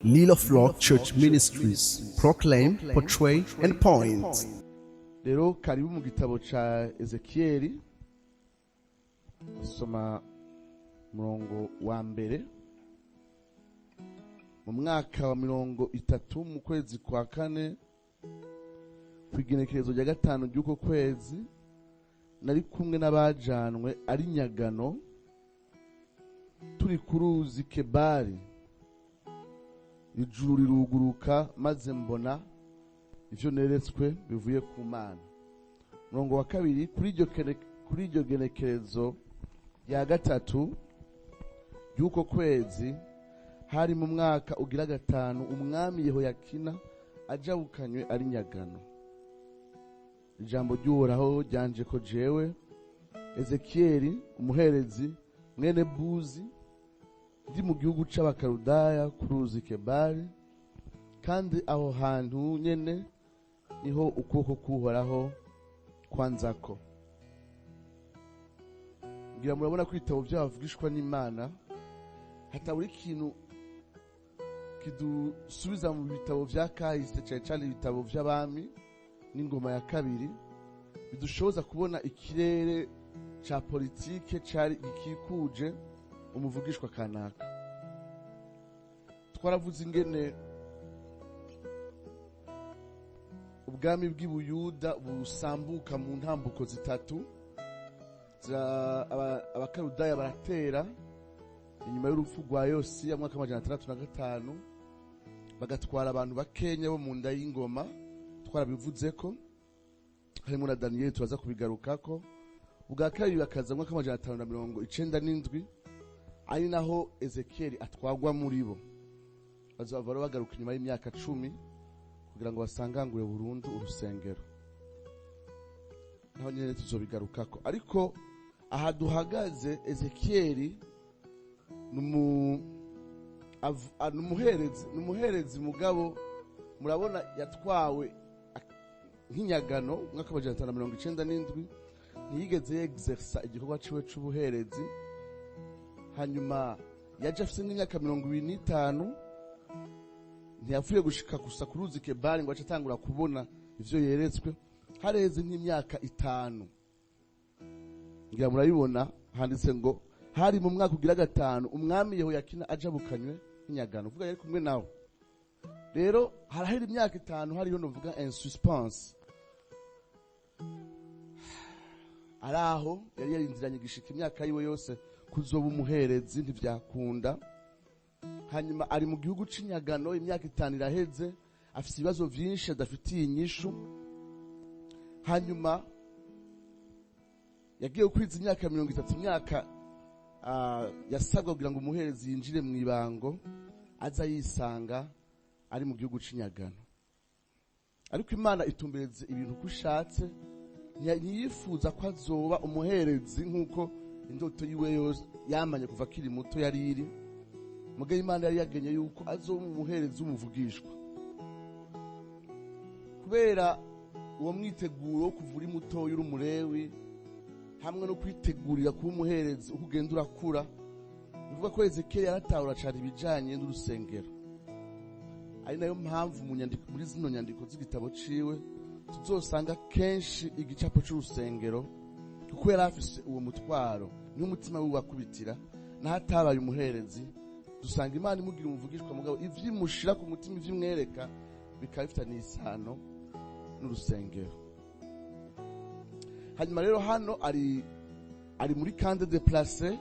Lila Flock Church Ministries proclaim, portray, and point. Rero karibu mu gitabo ca Ezekiyeli. Soma murongo wa mbere. Mu mwaka wa 30 mu kwezi kwa kane, kw'igenekerezo rya 5 ry'uko kwezi, nari kumwe n'abajanwe ari nyagano, turi ku ruzi Kebari. Ijuru riruguruka, maze mbona ivyo neretswe bivuye ku Mana. Murongo wa kabiri: kuri iryo genekerezo rya 3 ry'uko kwezi, hari mu mwaka ugira 5 umwami Yehoyakina ajabukanywe ari nyagano, ijambo ry'Uhoraho ryanje ko jewe Ezekiyeli umuherezi mwene Buzi, ndi mu gihugu c'Abakaludaya ku ruzi Kebari, kandi aho hantu nyene niho ukuboko k'Uhoraho kwanzako. Ngira murabona ko ibitabo vy'abavugishwa n'Imana hatabura ikintu kidusubiza mu bitabo vya kahise, cane cane ibitabo vy'abami n'ingoma ya kabiri, bidushoboza kubona ikirere ca politike cari gikikuje umuvugishwa kanaka. Twaravuze ingene ubwami bw'Ibuyuda busambuka mu ntambuko zitatu. Abakaludaya baratera inyuma y'urupfu rwa Yosiya mu mwaka wa 605, bagatwara abantu bakenya bo mu nda y'ingoma. Twarabivuze ko harimo na Daniyeli, turaza kubigarukako. Ubwa kabiri bakaza mu mwaka wa 597, ari naho Ezekiyeli atwagwa muri bo. Bazava bagaruka inyuma y'imyaka 10 kugira ngo basangangure burundu urusengero. Naho nyene tuzobigarukako, ariko aha duhagaze, Ezekiyeli numuherezi, mugabo murabona yatwawe nk'inyagano mu mwaka wa 597, ntiyigeze yexersa igikorwa ciwe c'ubuherezi. Hanyuma yaje afise nk'imyaka 25, ntiyapfuye gushika gusa ku ruzi Kebari ngo ace atangura kubona ivyo yeretswe. Hareze nk'imyaka 5. Ngira murabibona, handitse ngo hari mu mwaka ugira 5 umwami Yehoyakina ajabukanywe nk'inyagano, uvuga yari kumwe nawe. Rero harahera imyaka 5, hariyo novuga en suspense, araho yari yarindiranye gishika imyaka yiwe yose kuzoba umuherezi, ntivyakunda. Hanyuma ari mu gihugu c'inyagano, imyaka 5 iraheze, afise ibibazo vyinshi adafitiye inyishu. Hanyuma yagiye kwiza imyaka 30, imyaka yasabwa kugira ngo umuherezi yinjire mu ibango, aza yisanga ari mu gihugu c'inyagano. Ariko Imana itumbereze ibintu uko ishatse, ntiyifuza ko azoba umuherezi nk'uko indoto yiwe yose yamanye kuva akiri muto yari iri. Mugabo Imana yari yagenye yuko azoba umuherezi w'umuvugishwa. Kubera uwo mwiteguro wo kuva uri mutoya uri umurewi, hamwe no kwitegurira kuba umuherezi uko ugenda urakura, bivuga ko Ezekiyeli yaratahura cane ibijanye n'urusengero. Ari nayo mpamvu muri zino nyandiko z'igitabo ciwe tuzosanga kenshi igicapo c'urusengero, kuko yari afise uwo mutwaro, niwo umutima wiwe wakubitira. Naho atabaye umuherezi, dusanga Imana imugira umuvugishwa, mugabo ivyimushira ku mutima, ivyimwereka bikaba bifitaniye isano n'urusengero. Hanyuma rero hano ari muri camp de déplacés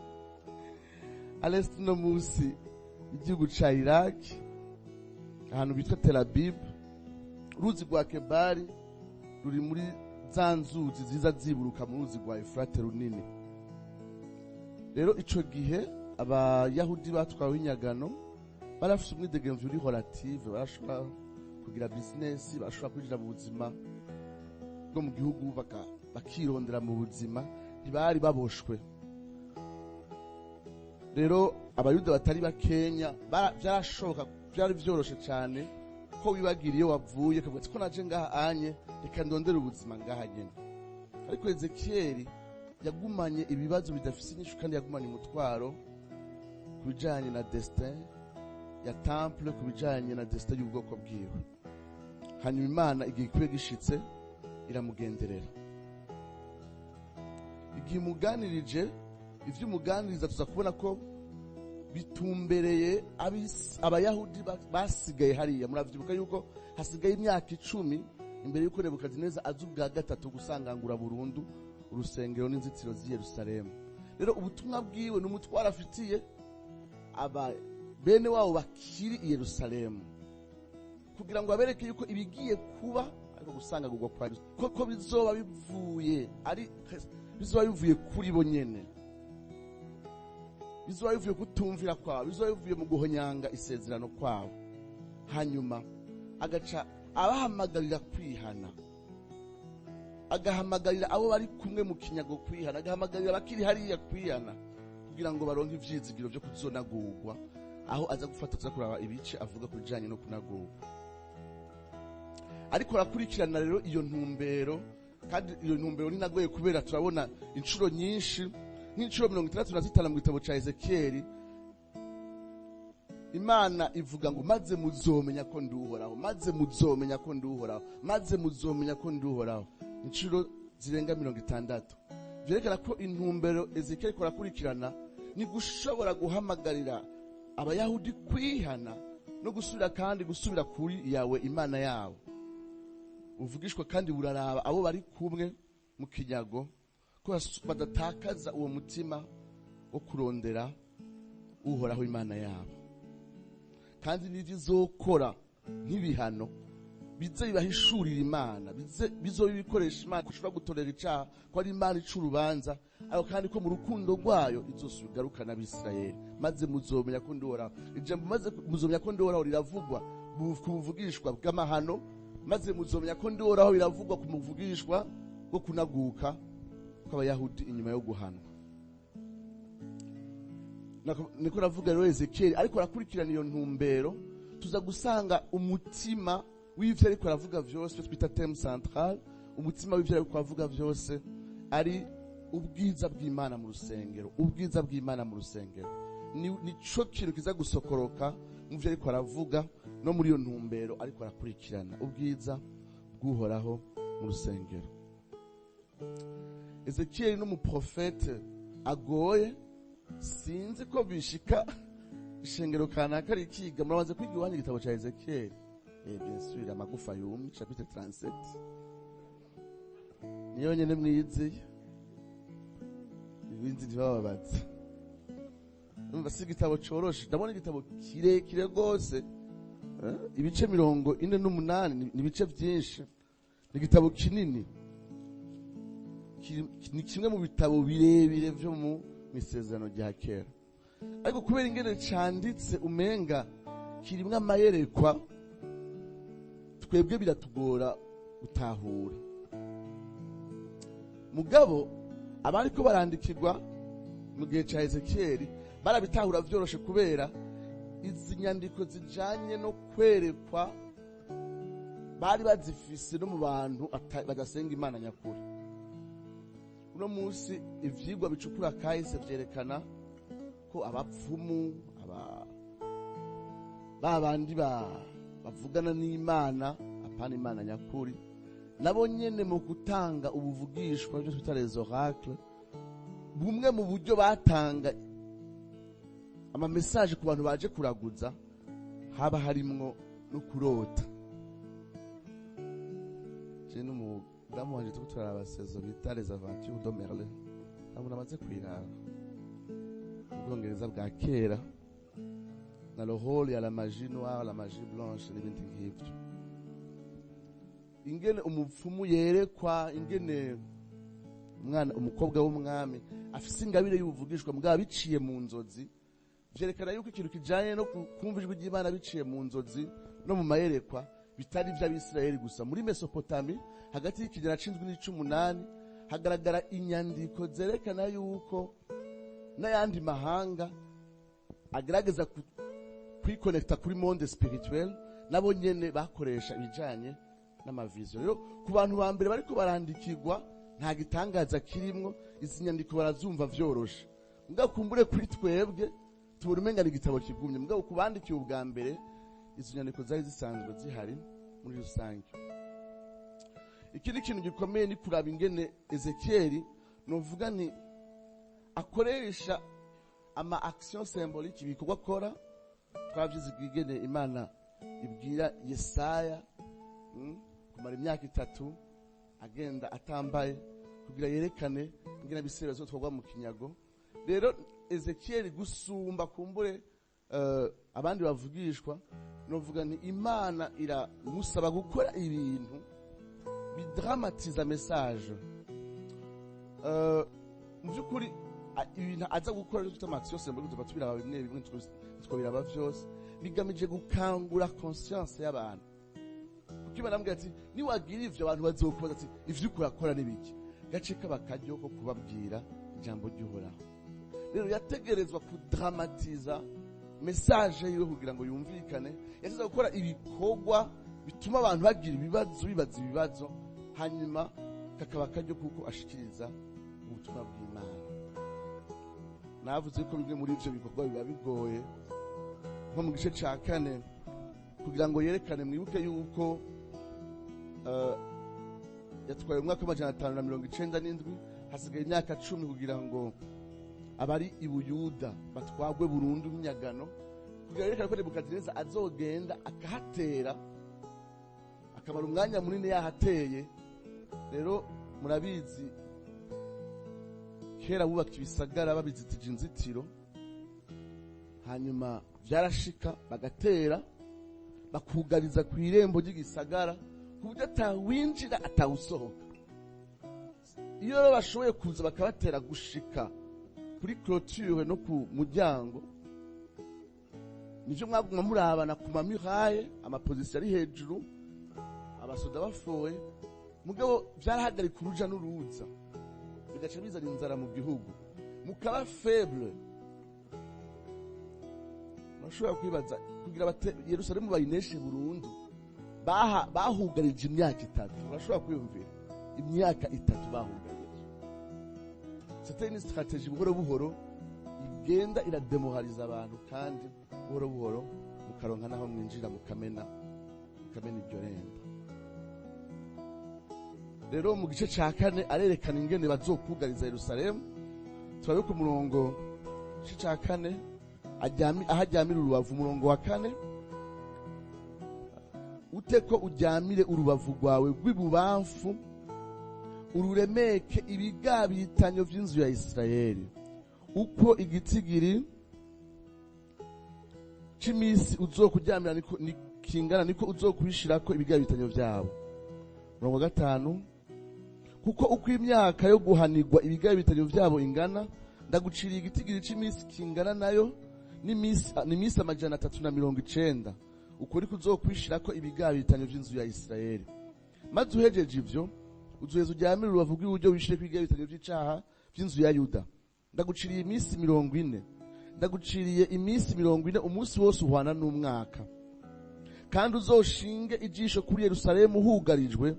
à l'est no musi igihugu ca Iraq, ahantu bitwa Tel Aviv. Uruzi rwa Kebari ruri muri za nzuzi ziza ziburuka mu ruzi rwa Efurate runini. Rero ico gihe Abayahudi batwawe inyagano barafise umwidegemvyo uri relative, barashobora kugira business, barashobora kwinjira mu buzima bwo mu gihugu, bakirondera mu buzima, ntibari baboshwe. Rero Abayuda batari bakenya vyarashoboka, vyari vyoroshe cane ko wibagira iyo wavuye, ukavuga ati ko naje ngaha anye, reka ndondere ubuzima ngaha nyene. Ariko Ezekiyeli yagumanye ibibazo bidafise inyishu, kandi yagumanye umutwaro ku bijanye na destin. ya temple, ku bijanye na destin y'ubwoko bwiwe. Hanyuma Imana, igihe ikwiye gishitse, iramugenderera. Igihe imuganirije, ivyo umuganiriza tuza kubona ko bitumbereye Abayahudi basigaye hariya. Muravyibuka yuko hasigaye imyaka 10 imbere yuko Nebukadineza aza ubwa gatatu gusangangura burundu urusengero n'inzitiro z'i Yerusalemu. Rero ubutumwa bwiwe ni umutwaro afitiye aba bene wabo bakiri i Yerusalemu, kugira ngo abereke yuko ibigiye kuba, ariko gusangagurwa kwa ko bizoba bivuye, ari bizoba bivuye kuri bo nyene, bizoba bivuye kutumvira kwabo, bizoba bivuye mu guhonyanga isezerano kwabo. Hanyuma agaca abahamagarira kwihana, agahamagarira abo bari kumwe mu kinyago kwihana, agahamagarira abakiri hariya kwihana, kugira ngo baronke ivyizigiro vyo kuzonagurwa. Aho aza gufata, tuza kuraba ibice avuga ku bijanye no kunagurwa. Ariko arakurikirana rero iyo ntumbero, kandi iyo ntumbero ninagoye, kubera turabona inshuro nyinshi, nk'inshuro 65 mu gitabo ca Ezekiyeli, Imana ivuga ngo: "Maze muzomenya ko nduhoraho, maze muzomenya ko nduhoraho, maze muzomenya ko nduhoraho," inshuro zirenga 60. Vyerekana ko intumbero Ezekiyeli ariko arakurikirana ni gushobora guhamagarira Abayahudi kwihana no gusubira, kandi gusubira kuri yawe Imana yabo. Uvugishwa kandi buraraba abo bari kumwe mu kinyago, ko badatakaza uwo mutima wo kurondera Uhoraho Imana yabo, kandi n'ivyo izokora nk'ibihano bize bibahishurira Imana, bize bizoba ibikoresha Imana ishobora gutorera icaha, ko ari Imana ica urubanza, ariko kandi ko mu rukundo rwayo izosugarukana Abisirayeli. "Maze muzomenya ko ndihoraho." Ijambo "maze muzomenya ko ndihoraho" riravugwa ku buvugishwa bw'amahano. "Maze muzomenya ko ndihoraho" biravugwa ku muvugishwa bwo kunaguka kw'Abayahudi inyuma yo guhanwa. Niko ravuga rero Ezekiyeli ariko arakurikirana iyo ntumbero. Tuza gusanga umutima w'ivyo ariko aravuga vyose, ivyo twita thème central, umutima w'ivyo ariko aravuga vyose ari ubwiza bw'Imana mu rusengero. Ubwiza bw'Imana mu rusengero nico kintu kiza gusokoroka mu vyo ariko aravuga no muri iyo ntumbero ariko arakurikirana, ubwiza bw'Uhoraho mu rusengero. Ezekiyeli n'umuprofete agoye. Sinzi ko bishika ishengero kanaka rikiga. Muramaze kwiga iwanyu igitabo ca Ezekiyeli? Bien sûr, amagufa yumye, chapitre 37, niyo nyene mwiziye, ibindi ntibababaze. Umva, si igitabo coroshe. Ndabona igitabo kirekire rwose, ibice 48, ni ibice vyinshi, ni igitabo kinini. Ni kimwe mu bitabo birebire vyo mu isezerano rya kera, ariko kubera ingene canditse umenga kirimwo amayerekwa, twebwe biratugora gutahura. Mugabo abariko barandikirwa mu gihe ca Ezekiyeli barabitahura vyoroshe, kubera izi nyandiko zijanye no kwerekwa bari bazifise no mu bantu badasenga Imana nyakuri. Uno munsi ivyigwa bicukura kahise vyerekana ko abapfumu, aba ba bandi bavugana n'Imana, apana Imana nyakuri, nabo nyene mu gutanga ubuvugishwa, byo twita les oracles, bumwe mu buryo batanga ama message ku bantu baje kuraguza, haba harimwo no kurota. Je n'umudamu wanje turiko turaraba saison bita Les Aventures de Merlin. Ntabwo namaze kuyiraba, mu Bwongereza bwa kera, na le rôle ya la magie noire, la magie blanche n'ibindi nk'ivyo, ingene umupfumu yerekwa, ingene umwana, umukobwa w'umwami afise ingabire y'ubuvugishwa mugabo biciye mu nzozi. Vyerekana yuko ikintu kijanye no kumva ijwi ry'Imana biciye mu nzozi no mu mayerekwa bitari ivy'Abisirayeli gusa. Muri Mesopotami, hagati y'ikinyejana c'indwi n'ic'umunani, hagaragara inyandiko zerekana yuko n'ayandi mahanga agerageza kwikonekta kuri monde spirituel, nabo nyene bakoresha ibijanye n'ama vision. Rero ku bantu ba mbere bariko barandikirwa, nta gitangaza kirimwo, izi nyandiko barazumva vyoroshe. Ngakumbure kuri twebwe Tubona umenga ni igitabo kigumye, mugabo kubandikiye ubwa mbere izo nyandiko zari zisanzwe zihari muri rusange. Ikindi kintu gikomeye ni kuraba ingene Ezekiyeli, novuga nti, akoresha ama action symbolique, ibikorwa akora. Twavyize ingene Imana ibwira Yesaya kumara imyaka 3 agenda atambaye kugira yerekane ingene abisirayeli bazotwarwa mu kinyago. Rero Ezekiyeli, gusumba kumbure abandi bavugishwa, novuga nti Imana iramusaba gukora ibintu bidramatiza message. Mu by'ukuri ibintu aza gukora rero twita ama action symbolique, tuba tubiraba bimwe bimwe, tukabiraba vyose bigamije gukangura conscience y'abantu, kuko Imana amubwira ati: "Niwagira ivyo, abantu bazokubaza ati: 'Ivyo uriko urakora ni biki?' Gace kaba karyo ko kubabwira ijambo ry'Uhoraho." Rero yategerezwa kudramatiza message yiwe kugira ngo yumvikane. Yategerezwa gukora ibikorwa bituma abantu bagira ibibazo, bibaza ibibazo, hanyuma kakaba karyo kuko ashikiriza ubutumwa bw'Imana. Navuze ko bimwe muri ivyo bikorwa biba bigoye, nko mu gice ca kane, kugira ngo yerekane. Mwibuke yuko yatwaye umwaka w'597, hasigaye imyaka 10 kugira ngo abari i Buyuda batwagwe burundu imyagano, kugira yerekane ko Nebukadineza azogenda akahatera, akamara umwanya munini yahateye. Rero murabizi, kera bubaka ibisagara babizitije inzitiro, hanyuma vyarashika bagatera, bakugariza ku irembo ry'igisagara ku buryo atawinjira atawusohoka. Iyo rero bashoboye kuza bakabatera gushika kuri clôture no ku muryango, nivyo mwaguma murabana ku ma murailles, ama positions ari hejuru, abasoda bafoye. Mugabo vyarahagarika uruja n'uruza, bigaca bizana inzara mu gihugu, mukaba faible. Bashobora kwibaza, kugira bate Yerusalemu bayineshe burundu, baha bahugarije imyaka 3. Urashobora kwiyumvira imyaka 3 bahugarije? C'était une stratégie, buhoro buhoro igenda irademoraliza abantu, kandi buhoro buhoro mukaronka naho mwinjira, mukamena iryo rembo. Rero mu gice ca kane arerekana ingene bazokugariza Yerusalemu. Turabe ku murongo, igice ca kane, aho aryamira urubavu, umurongo wa 4: "Ute ko uryamire urubavu rwawe rw'ibubamfu, ururemeke ibigabitanyo vy'inzu ya Isirayeli, uko igitigiri c'imisi uzokuryamira niko ni kingana, niko uzokubishirako ibigabitanyo vyabo." Umurongo wa 5: "Kuko uko imyaka yo guhanirwa ibigabitanyo vyabo ingana, ndaguciriye igitigiri c'imisi kingana nayo, n'imisi 390, uko niko uzokwishirako ibigabitanyo vy'inzu ya Isirayeli. Maze uhejeje ivyo, uzoheza uryamire urubavu rw'iburyo, wishireko ibigabitanyo vy'icaha vy'inzu ya Yuda. Ndaguciriye iminsi 40, ndaguciriye iminsi 40, umunsi wose uhwana n'umwaka. Kandi uzoshinge ijisho kuri Yerusalemu hugarijwe,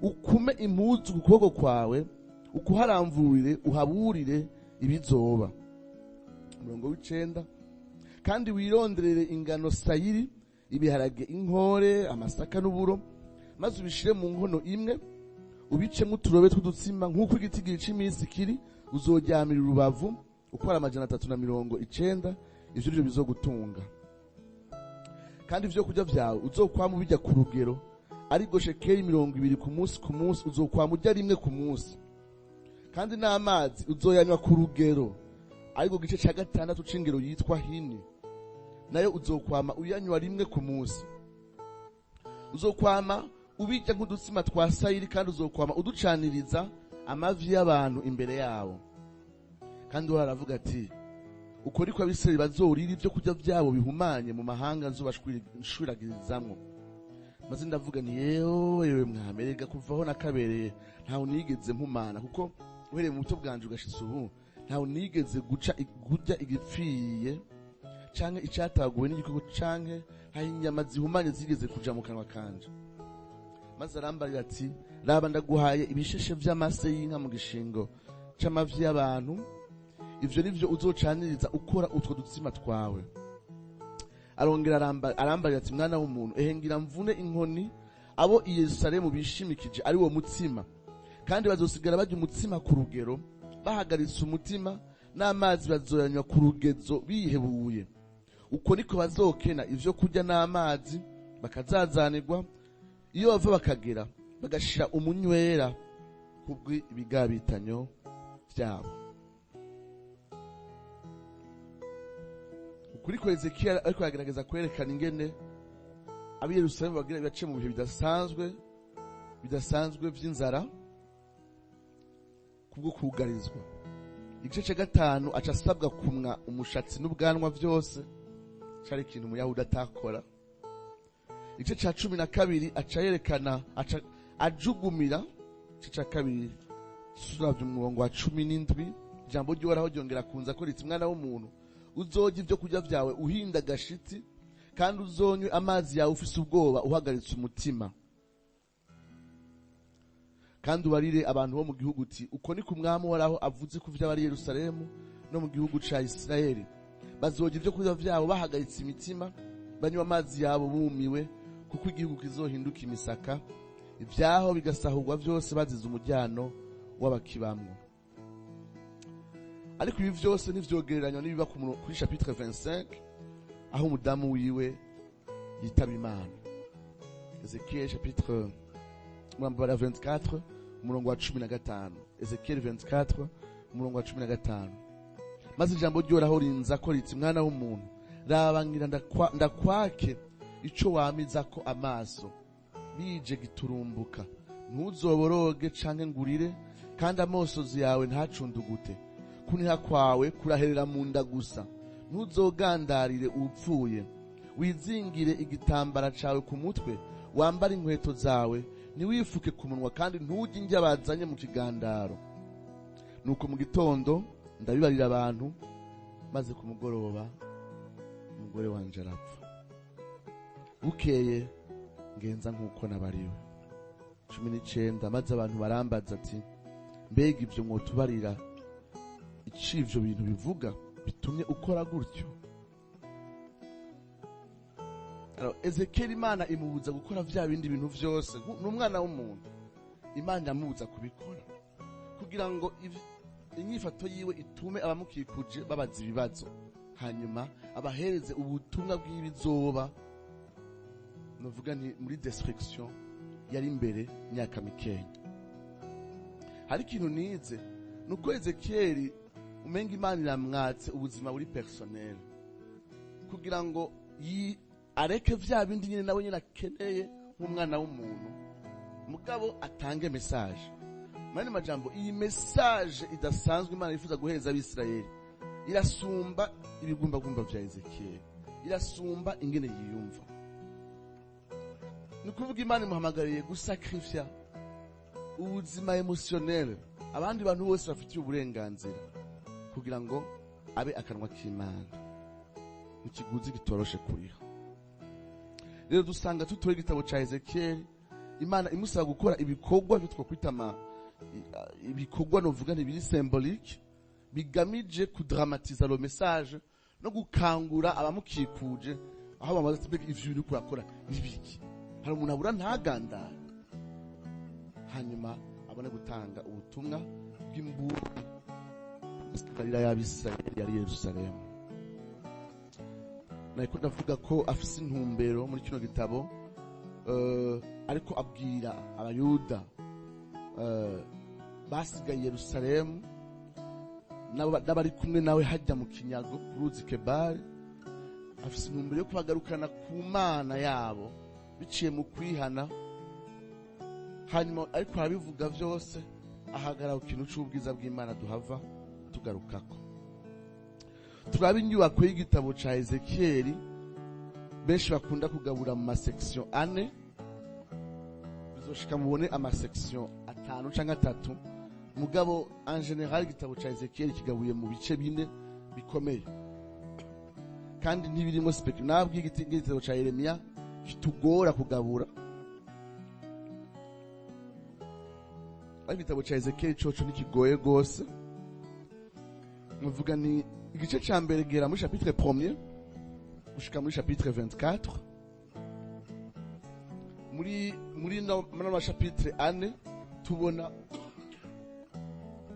ukume impuzu ku kuboko kwawe, ukuharamvurire, uhaburire ibizoba." Umurongo w'9: "Kandi wironderere ingano sayiri, ibiharage inkore, amasaka n'uburo, maze ubishire mu nkono imwe, ubicemo uturobe tw'udutsima. Nk'uko igitigiri c'iminsi kiri uzoryamira urubavu, uko ari 390, ivyo nivyo bizogutunga. Kandi ivyo kurya vyawe uzokwama ubirya ku rugero, ariko shekeli 20 ku munsi. Ku munsi uzokwama urya rimwe ku munsi. Kandi n'amazi uzoyanywa ku rugero, ariko gice ca gatandatu c'ingero yitwa hini, nayo uzokwama uyanywa rimwe ku munsi. Uzokwama ubirya nk'udutsima twa sayiri, kandi uzokwama uducaniriza amavi y'abantu imbere yabo." Kandi uhoraho aravuga ati: "Uko niko Abisirayeli bazorira ibyo kurya byabo bihumanye mu mahanga nzobashwiragirizamwo." Maze ndavuga nti: "Yewe, yewe mwami, erega kuvaho nakabereye ntawe nigeze mpumana, kuko uhereye mu buto bwanje ugashitsa ubu ntawe nigeze guca kurya igipfiye canke icataguwe n'igikoko, canke nta inyama zihumanye zigeze kuja mu kanwa kanje." Maze arambarira ati: "Raba, ndaguhaye ibisheshe vy'amase y'inka mu gishingo c'amavi y'abantu." Ivyo nivyo uzocaniriza ukora utwo dutsima twawe. Arongera arambarira ati: "Mwana w'umuntu, ehe ngira mvune inkoni abo i Yerusalemu bishimikije, ari wo mutsima, kandi bazosigara barya umutsima ku rugero bahagaritse umutima, n'amazi bazoyanywa ku rugezo bihebuye. Uko niko bazokena ivyo kurya n'amazi, bakazazanirwa iyo bava bakagera, bagashira umunywera kubw'ibigabitanyo vyabo." Ukuri ko Ezekiel ariko aragerageza kwerekana ingene ab'i Yerusalemu bagira bace mu bihe bidasanzwe vy'inzara kubwo kugarizwa. Igice ca gatanu, aca asabwa kumwa umushatsi n'ubwanwa vyose, cari ikintu Umuyahudi atakora. Igice ca 12, aca yerekana, aca ajugumira. Igice ca kabiri, turavye umurongo wa 17, ijambo ry'Uhoraho ryongera kunza ko riti: "Mwana w'umuntu, uzorya ibyo kurya vyawe uhinda agashitsi, kandi uzonywe amazi yawe ufise ubwoba, uhagaritse umutima. Kandi ubarire abantu bo mu gihugu uti: Uko ni ku Mwami Uhoraho avuze ku vy'abari Yerusalemu no mu gihugu ca Isirayeli: Bazorya ibyo kurya vyabo bahagaritse imitima, banywa amazi yabo bumiwe, kuko igihugu kizohinduka imisaka, ivyaho bigasahurwa vyose, bazize umujyano w'abakibamwo." Ariko ibi vyose ntivyogereranywa n'ibiba kuri chapitre 25, aho umudamu wiwe yitaba Imana. Ezekiel chapitre murambara 24, umurongo wa 15. Ezekiel 24, umurongo wa 15: "Maze ijambo ry'Uhoraho rinza ko riti: Mwana w'umuntu, raba ngira ndakwake ico wamizako amaso. Bije giturumbuka, ntuzoboroge canke ngurire, kandi amosozi yawe ntacundugute. Kuniha kwawe kuraherera mu nda gusa. Ntuzogandarire uwupfuye. Wizingire igitambara cawe ku mutwe, wambare inkweto zawe, ntiwifuke ku munwa, kandi ntujye indya bazanye mu kigandaro." Nuko mu gitondo ndabibarira abantu, maze ku mugoroba umugore wanje arapfa. Bukeye ngenza nk'uko nabariwe. 19: Maze abantu barambaza ati: "Mbega ibyo mwotubarira ico ivyo bintu bivuga bitumye ukora gutyo?" Alors, Ezekiel, Imana imubuza gukora vya bindi bintu vyose. Ni umwana w'umuntu, Imana iramubuza kubikora kugira ngo inyifato yiwe itume abamukikuje babaza ibibazo, hanyuma abahereze ubutumwa bw'ibizoba, novuga nti muri destruction yari imbere imyaka mikenya. Hari ikintu nize, nuko Ezekiel umenga Imana iramwatse ubuzima buri personnel kugira ngo areke vya bindi nyine nawe nyine akeneye nk'umwana w'umuntu, mugabo atange message. Mani majambo, iyi message idasanzwe Imana yifuza guhereza Abisirayeli irasumba ibigumbagumba vya Ezekiel, irasumba ingene yiyumva. Ni ukuvuga Imana imuhamagariye gusacrifia ubuzima émotionnel abandi bantu bose bafitiye uburenganzira, kugira ngo abe akanwa k'Imana. Ikiguzi gitoroshe kuriha. Rero dusanga tutoye igitabo ca Ezekiel, Imana imusaba gukora ibikorwa byo twakwita ibikorwa novuga ntibiri symbolique, bigamije kudramatiza le message no gukangura abamukikuje, aho bamaze ati: "Mbega ivyo bintu kurakora nibiki? Hari umuntu abura ntagandara?" Hanyuma abone gutanga ubutumwa bw'imburi y'Abisirayeli yari Yerusalemu. Nariko ndavuga ko afise intumbero muri kino gitabo, ariko abwira Abayuda basigaye i Yerusalemu n'abari kumwe nawe hajya mu kinyago ku ruzi Kebari. Afise intumbero yo kubagarukana ku Mana yabo biciye mu kwihana. Hanyuma ariko arabivuga vyose ahagarara ku kintu c'ubwiza bw'Imana duhava tugarukako. Turaba inyubako y'igitabo ca Ezekieli. Benshi bakunda kugabura mu masection ane, bizoshika mubone amasection atanu canke atatu, mugabo en général igitabo ca Ezekieli kigabuye mu bice bine bikomeye, kandi ntibirimo spec. Nabwiye igitabo ca Yeremiya kitugora kugabura, ariko igitabo ca Ezekieli coco ntikigoye gose. Muvuga ni igice ca mbere gihera muri chapitre premier gushika muri chapitre 24. Muri no muri ano chapitre ane tubona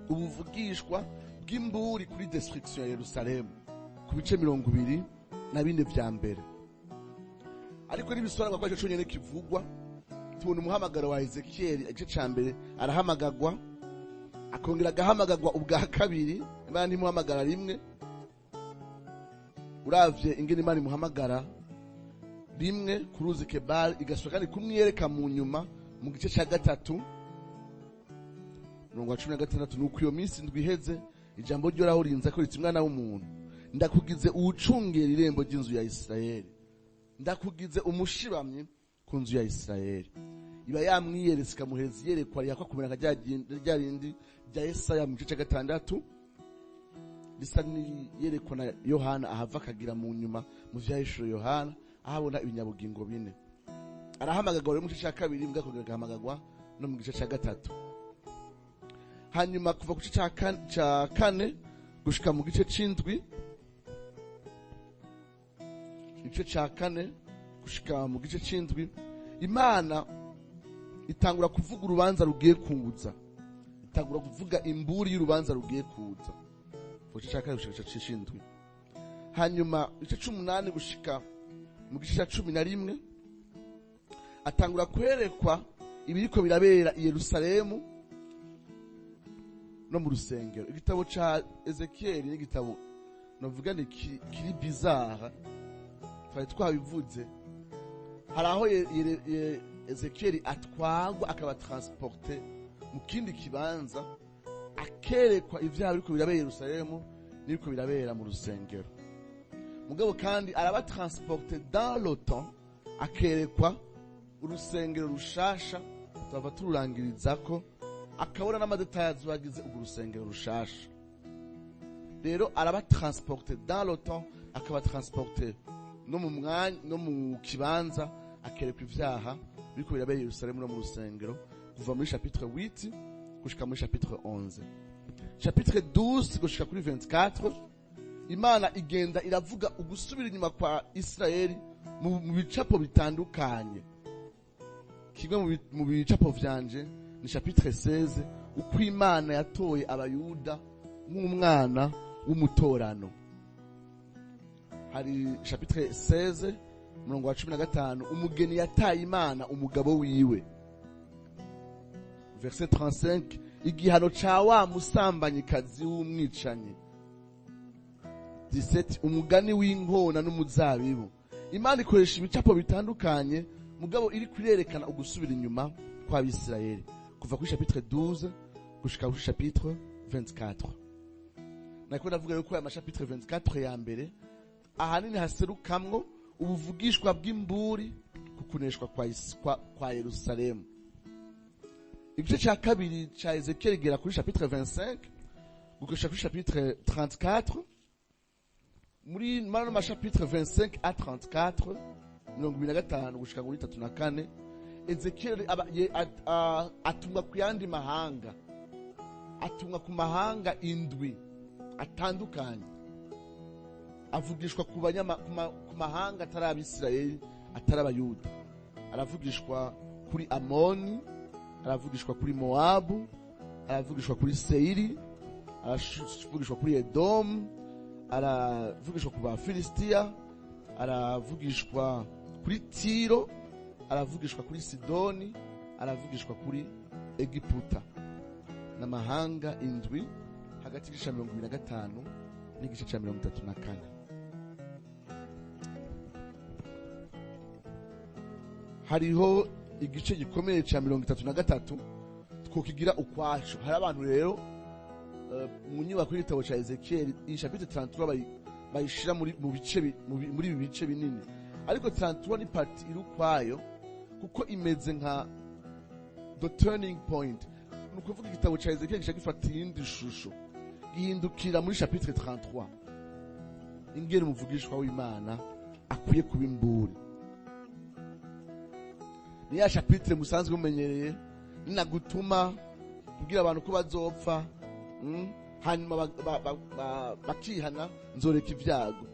ubuvugishwa bw'imburi kuri destruction ya Yerusalemu ku bice 24 vya mbere. Ariko n'ibisobanurwa ko ico conyene kivugwa. Tubona umuhamagaro wa Ezekiel, igice ca mbere arahamagagwa, akongera agahamagagwa ubwa kabiri. Imana ntimuhamagara rimwe. Uravye ingene Imana imuhamagara rimwe ku ruzi Kebari, igasubira kandi kumwiyereka mu nyuma mu gice ca gatatu umurongo wa 16: "Nuko iyo minsi 7 iheze, ijambo ryoraho rinza ko riti: Mwana w'umuntu, ndakugize uwucungera irembo ry'inzu ya Isirayeli, ndakugize umushibamyi ku nzu ya Isirayeli." Iba yamwiyeretse, ikamuhereza iyerekwa rihakwa kumera nka rya rindi rya Yesaya mu gice ca gatandatu, risa n'iyerekwa na Yohana ahava akagira mu nyuma mu Vyahishuro Yohana, ahabona ibinyabugingo bine. Arahamagagwa rero mu gice ca kabiri, mbwa akongera agahamagagwa no mu gice ca gatatu. Hanyuma kuva ku gice ca kane gushika mu gice c'indwi, igice ca kane gushika mu gice c'indwi, Imana itangura kuvuga urubanza rugiye kuza, itangura kuvuga imburi y'urubanza rugiye kuza, kuva igice ca kane gushika igice c'indwi. Hanyuma igice c'umunani gushika mu gice ca 11, atangura kwerekwa ibiriko birabera i Yerusalemu no mu rusengero. Igitabo ca Ezekiel ni igitabo navuga ni kiri bizarre, twari twabivuze. Hari aho Ezekiel atwagwa, akaba transporté mu kindi kibanza, akerekwa ivyaha biriko birabera i Yerusalemu n'ibiriko birabera mu rusengero. Mugabo kandi araba transporté dans le temps, akerekwa urusengero rushasha, turava tururangirizako, akabona n'ama détails azobagize urwo rusengero rushasha. Rero araba transporté dans le temps, akaba transporté no mu mwanya no mu kibanza, akerekwa ivyaha biriko birabera i Yerusalemu no mu rusengero, kuva muri chapitre 8 gushika muri chapitre 11. Chapitre 12 gushika kuri 24, Imana igenda iravuga ugusubira inyuma kwa Isirayeli mu bicapo bitandukanye. Kimwe mu bicapo vyanje ni chapitre 16, uko Imana yatoye Abayuda nk'umwana w'umutorano. Hari chapitre 16 umurongo wa 15, umugeni yataye Imana umugabo wiwe. Verset 35, igihano ca wa musambanyikazi w'umwicanyi. 17, umugani w'inkona n'umuzabibu. Imana ikoresha ibicapo bitandukanye, mugabo iri kurerekana ugusubira inyuma kw'Abisirayeli, kuva kuri chapitre 12 gushika kuri chapitre 24. Nako ndavuga yuko aya ma chapitre 24 ya mbere ahanini haserukamwo ubuvugishwa bw'imburi ku kuneshwa kwa Yerusalemu. Igice ca kabiri ca Ezekiel gera kuri chapitre 25 gushika kuri chapitre 34. Muri mano ma chapitre 25 à 34, 25 gushika kuri 34, Ezekiel atumwa ku yandi mahanga, atumwa ku mahanga indwi atandukanye, avugishwa ku mahanga atari Abisirayeli, atari Abayuda. Aravugishwa kuri Amoni, aravugishwa kuri Mowabu, aravugishwa kuri Seiri, aravugishwa kuri Edomu, aravugishwa ku Bafilisitiya, aravugishwa kuri Tiro, aravugishwa kuri Sidoni, aravugishwa kuri Egiputa. N'amahanga indwi hagati y'igice ca 25 n'igice ca 34. Hariho igice gikomeye ca 33 twokigira ukwacu. Hari abantu rero mu nyubako y'igitabo ca Ezekiel, iyi chapitre 33 bayishira muri mu bice muri ibi bice binini, ariko 33 ni partie iri ukwayo, kuko imeze nka the turning point. Ni ukuvuga igitabo ca Ezekiel gica gifata iyindi shusho, gihindukira muri chapitre 33, ingene umuvugishwa w'Imana akwiye kuba imburi. Ni ya chapitre musanzwe mumenyereye: "Ninagutuma kubwira abantu ko bazopfa." Hanyuma bakihana, nzoreka ibyago.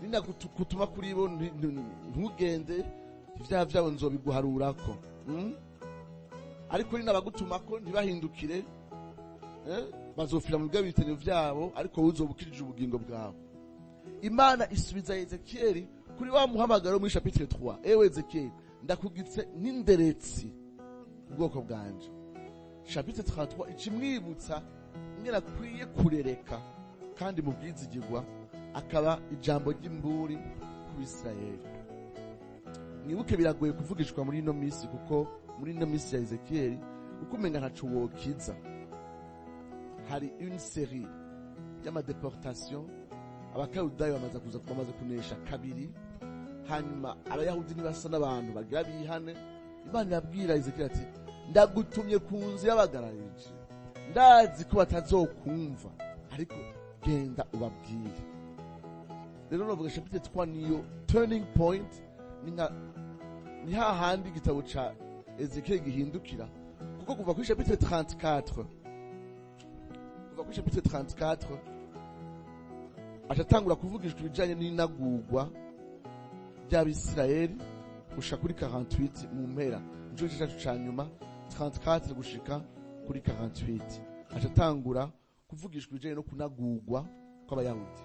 Ninakutuma kuri bo ntugende, ibyaha byabo nzobiguharurako. Ariko ninabagutumako ntibahindukire, bazofira mu bw'ibitenyo vyabo, ariko wowe uzoba ukijije ubugingo bwawe. Imana isubiza Ezekiyeli kuri wa muhamagaro muri chapitre 3: "Ewe Ezekiyeli, ndakugitse n'inderetsi ubwoko bwanje." Chapitre 33 ikimwibutsa ingene akwiye kurereka kandi mu bwizigirwa, akaba ijambo ry'imburi ku Bisirayeli. Mwibuke, biragoye kuvugishwa muri ino minsi, kuko muri ino minsi ya Ezekiyeli, kuko umenga ntaco wokiza. Hari une série y'amadéportation, Abakarudayo bamaze kuza, bamaze kunesha kabiri, hanyuma Abayahudi ntibasa n'abantu bagira bihane. Imana irabwira Ezekiyeli ati: "Ndagutumye ku nzu y'abagararije, ndazi ko batazokumva, ariko genda ubabwire." Rero novuga chapitre 3 niyo turning point, ni nka ni hahandi igitabo ca Ezekiel gihindukira, kuko kuva kuri chapitre 34, kuva kuri chapitre 34 acatangura kuvugishwa ibijanye n'inagurwa ry'Abisirayeli gushika kuri 48 mu mpera. Nico gice cacu ca nyuma, 34 gushika kuri 48, acatangura kuvugishwa ibijanye no kunagurwa kw'Abayahudi.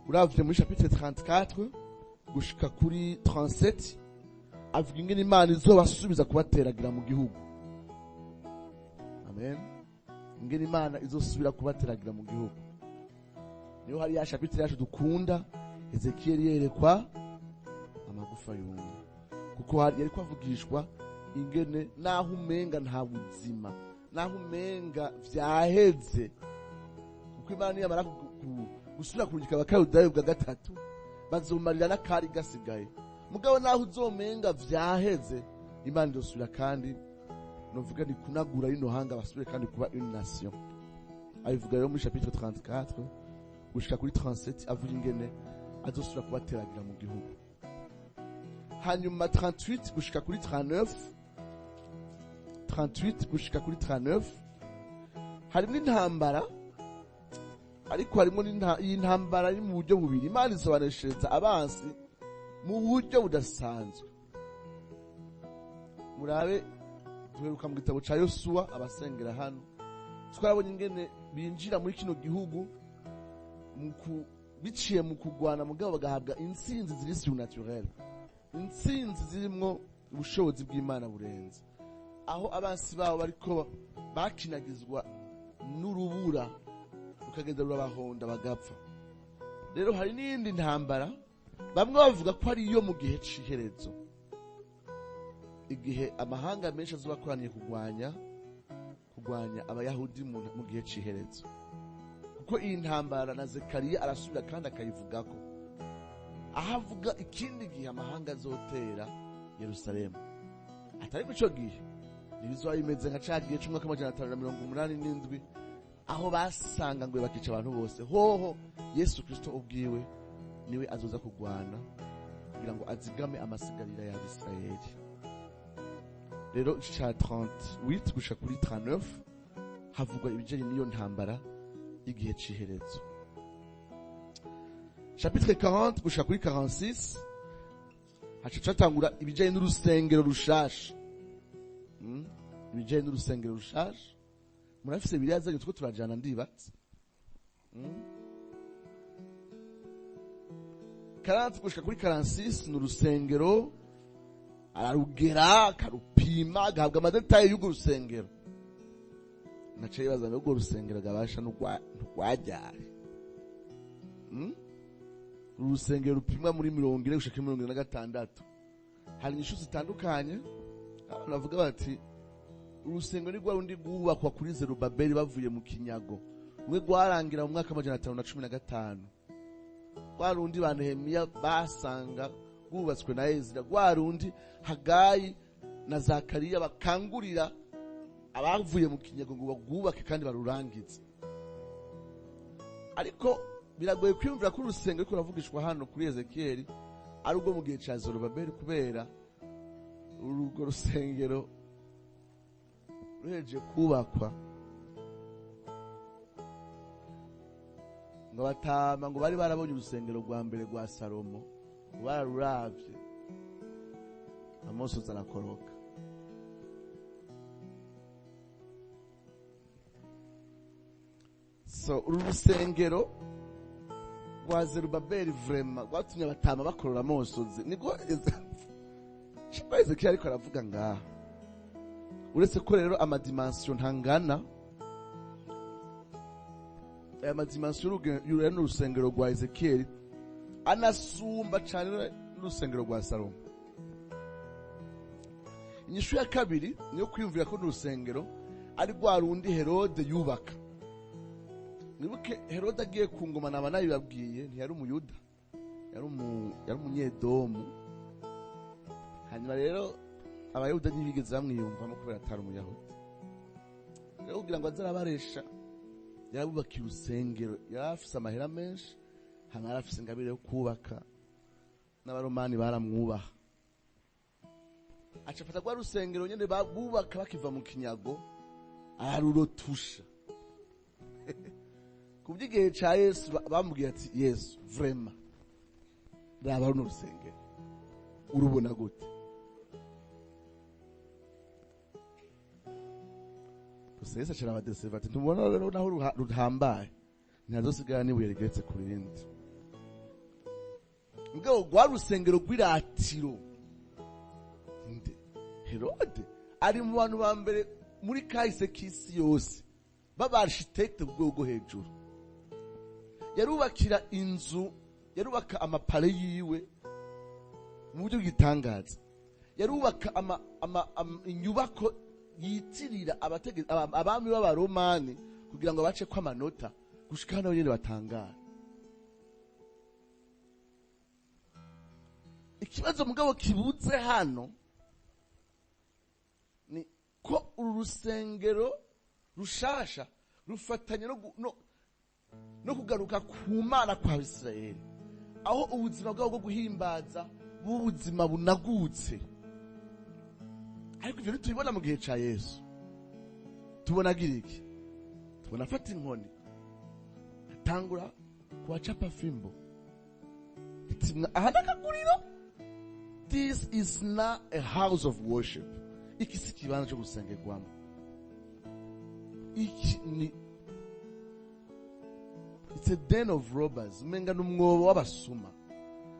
Uravye muri chapitre 34 gushika kuri 37, avuga ingene Imana izobasubiza kubateragira mu gihugu. Amen. Ingene Imana izosubira kubateragira mu gihugu, niyo hari ya chapitre yacu dukunda, Ezekiyeli yerekwa amagufa yumye, kuko hari yariko avugishwa ingene naho umenga nta buzima, naho umenga vyaheze, kuko Imana niyamara gusubira kurungika Abakarudayo bwa gatatu, bazomarira n'akari gasigaye. Mugabo naho uzomenga vyaheze, Imana izosubira kandi, novuga ni kunagura rino hanga, basubire kandi kuba une nation. Abivuga rero muri chapitre 34 gushika kuri 37, avuga ingene azosubira kubateragira mu gihugu. Hanyuma 38 gushika kuri 39, 38 gushika kuri 39, harimo intambara, ariko harimo iyi ntambara iri mu buryo bubiri. Imana isobaneshereza abansi mu buryo budasanzwe. Murabe, duheruka mu gitabo ca Yosuwa, abasengera hano twarabonye ingene binjira muri kino gihugu biciye mu kugwana, mugabo bagahabwa intsinzi ziri surnaturelle, intsinzi zirimwo ubushobozi bw'Imana burenze, aho abansi babo bariko bakinagizwa n'urubura rukagenda rurabahonda bagapfa. Rero hari n'iyindi ntambara bamwe bavuga ko ari iyo mu gihe c'iherezo, igihe amahanga menshi azoba akoraniye kurwanya Abayahudi mu gihe c'iherezo, kuko iyi ntambara na Zekariya arasubira kandi akayivugako, aho avuga ikindi gihe amahanga azotera Yerusalemu. Atari ico gihe ntibizoba bimeze nka ca gihe c'umwaka w'587, aho basanga ngo bakica abantu bose. Hoho Yesu Kristo ubwiwe niwe azoza kurwana kugira ngo azigame amasigarira y'Abisirayeli. Rero ica 38 gushika kuri 39 havugwa ibijanye n'iyo ntambara y'igihe c'iherezo. Chapitre 40 gushika kuri 46 haca catangura ibijanye n'urusengero rushasha. Ibijanye n'urusengero rushasha, murafise biriya zanyu, two turajana ndibatse. 40 gushika kuri 46 ni urusengero, ararugera, akarupima, agahabwa amadétails y'urwo rusengero. Naca yibaza ngo urwo rusengero gabasha nturwajyare. Urusengero rupimwa muri 40 gushika kuri 46, hari inyishu zitandukanye. Abantu bavuga bati urusengero ni rwa rundi rwubakwa kuri Zerubabeli bavuye mu kinyago, rumwe rwarangira mu mwaka w'515, rwa rundi ba Nehemiya basanga rwubatswe na Ezira, rwa rundi Hagayi na Zakariya bakangurira abavuye mu kinyago ngo barwubake kandi barurangize. Ariko biragoye kwiyumvira ko urusengero ariko ruravugishwa hano kuri Ezekiyeli ari urwo mu gihe ca Zerubabeli, kubera urwo rusengero ruhejeje kubakwa. Ngo abatama ngo bari barabonye urusengero rwa mbere rwa Salomo, ngo bararuravye amosozi arakoroka. So uru rusengero rwa Zerubabeli vraiment rwatumye abatama bakorora amosozi, niko Ezekiel ariko aravuga ngaha. Uretse ko rero amadimension ntangana, aya madimension y'uru n'urusengero rwa Ezekiel anasumba cyane n'urusengero rwa Salomo. Inyishu ya kabiri niyo kwiyumvira ko n'urusengero ari rwa rundi Herode yubaka. Nibuke Herode agiye ku ngoma, naba nabibabwiye, ntiyari umuyuda, yari umunyedomu. Hanyuma rero abayuda ntibigeze bamwiyumvamo kubera atari umuyahudi. Rero kugira ngo aze arabaresha, yarabubakiye urusengero, yari afise amahera menshi, hanyuma yari afise ingabire yo kubaka, n'abaromani baramwubaha. Aca afata rwa rusengero nyene bubaka bakiva mu kinyago, ararurotusha. Ku by'igihe ca Yesu bamubwiye ati Yesu vraiment raba runo rusengero urubona gute? Gusa Yesu aca arabadeseva ati ntubona rero naho ruhambaye, ntihazosigara n'ibuye rigeretse ku rindi. Mugabo rwa rusengero rw'iratiro, nde Herode ari mu bantu ba mbere muri kahise k'isi yose baba architecte ku rwego rwo hejuru. Yarubakira inzu, yarubaka amapale yiwe mu buryo bw'igitangaza, yarubaka inyubako yitirira abami b'abaromani kugira ngo bace ko amanota gushika hano nyene batangara. Ikibazo mugabo kibuze hano ni ko uru rusengero rushasha rufatanye no kugaruka ku Mana kwa Israeli, aho ubuzima bwabo bwo guhimbaza b'ubuzima bunagutse. Ariko ivyo ntitubibona mu gihe ca Yesu. Tubona agira iki? Tubona afata inkoni atangura kuwachapa fimbo. Aha n'akaguriro. This is not a house of worship. Iki si ikibanza cyo gusengerwamo. Iki ni it's a den of robbers, umenga n'umwobo w'abasuma.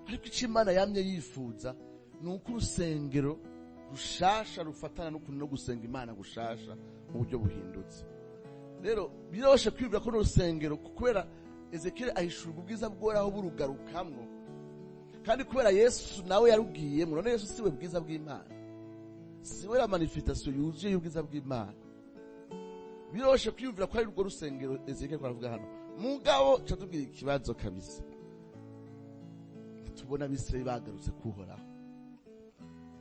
Ariko icyo Imana yamye yifuza ni uko urusengero rushasha rufatana n'ukuntu no gusenga Imana gushasha mu buryo buhindutse. Rero biroshe kwibwira ko n'urusengero, kubera Ezekiel ahishurwa ubwiza bw'Uhoraho burugarukamwo, kandi kubera Yesu nawe yarugiyemo. None Yesu siwe bwiza bw'Imana, siwe la manifestation yuzuye y'ubwiza bw'Imana. Biroshe kwiyumvira ko ari urwo rusengero Ezekiel ko aravuga hano. Mugabo ca tubwira ikibazo kabisa, tubona Abisirayeli bagarutse kuhoraho.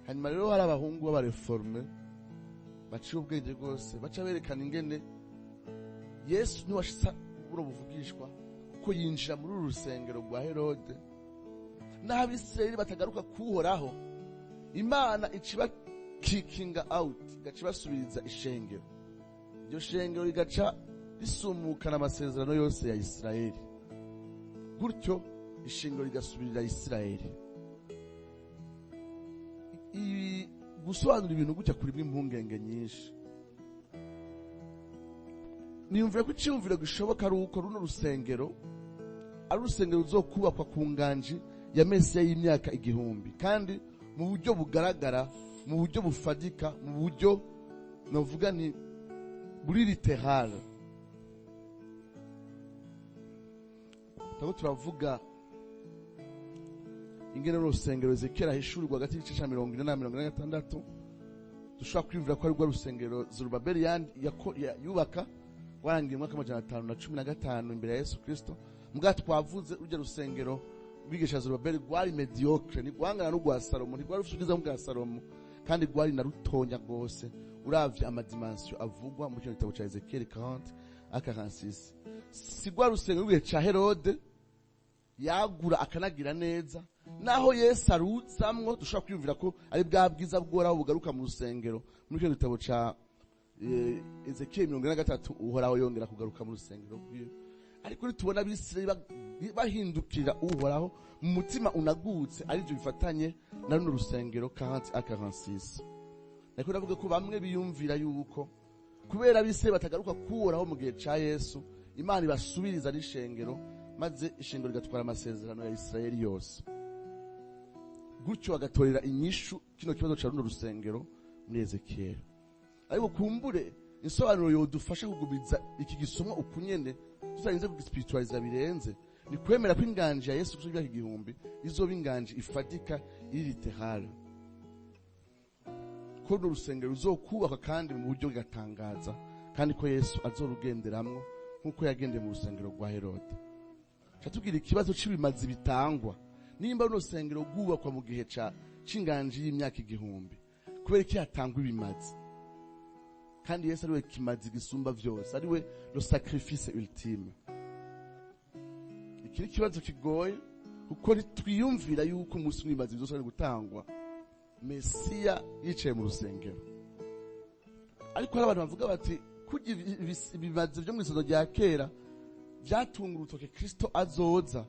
Hanyuma rero hari abahungu b'abareforme baciye ubwenge rwose, baca berekana ingene Yesu niwashitsa buro buvugishwa, kuko yinjira muri uru rusengero rwa Herode, n'aho Abisirayeli batagaruka kuhoraho, Imana iciba kickinga out, igaca ibasubiriza ishengero. Iryo shengero rigaca risumukana amasezerano yose ya Isirayeli, gutyo ishengero rigasubirira Isirayeli. Ibi gusobanura ibintu gutya kuri impungenge nyinshi. Niyumvira ko iciyumviro gishoboka ari uko runo rusengero ari urusengero ruzokubakwa ku nganji ya Mesiya y'imyaka 1000, kandi mu buryo bugaragara, mu buryo bufadika, mu buryo navuga ni buri literal. Tabo turavuga ingene urusengero Ezekiel ahishurirwa hagati y'igice ca 40 na 46, dushobora kwiyumvira ko ari rwa rusengero Zerubabeli yubaka warangiye mu mwaka 515 imbere ya Yesu Kristo. Mbwa twavuze urya rusengero bigisha Zerubabeli rwari mediocre, ntigwangana n'urwa Salomo, ntigwari rufite ubwiza bwa Salomo, kandi rwari na rutonya rwose uravye amadimension avugwa mu kino gitabo ca Ezekiel 40 à 46. Si rwa rusengero rw'igihe ca Herode yagura akanagira neza, naho Yesu aruzamwo dushobora kwiyumvira ko ari bwa bwiza bw'Uhoraho bugaruka mu rusengero muri kino gitabo ca Ezekiel 43, Uhoraho yongera kugaruka mu rusengero rwiwe. Ariko nitubona Abisirayeli bahindukira Uhoraho mu mutima unagutse, arivyo bifatanye na runo rusengero 40 à 46. Ariko ndavuga ko bamwe biyumvira yuko kubera Abisirayeli batagaruka kuhoraho mu gihe ca Yesu, Imana ibasubiriza n'ishengero, maze ishengero rigatwara amasezerano ya Isirayeli yose, gutyo bagatorera inyishu kino kibazo ca runo rusengero muri Ezekiyeli. Ariko kumbure insobanuro yodufasha kugumiza iki gisomwa ukunyene, tutarinze kugispiritualiza birenze, ni kwemera ko inganji ya Yesu Kristo y'imyaka 1000 izoba inganji ifatika, iri littérale, ko runo rusengero ruzokubakwa kandi mu buryo bw'agatangaza, kandi ko Yesu azorugenderamwo nk'uko yagendeye mu rusengero rwa Herode. Catubwira ikibazo c'ibimazi bitangwa. Nimba runo rusengero rwubakwa mu gihe ca c'inganji y'imyaka 1000, kubera iki hatangwa ibimazi kandi Yesu ariwe kimazi gisumba vyose, ariwe le sacrifice ultime? Iki ni ikibazo kigoye, kuko ntitwiyumvira yuko umunsi w'ibimazi bizosubira gutangwa Mesiya yicaye mu rusengero. Ariko hari abantu bavuga bati kurya ibimazi vyo mw'isezerano rya kera vyatunga urutoke Kristo azoza,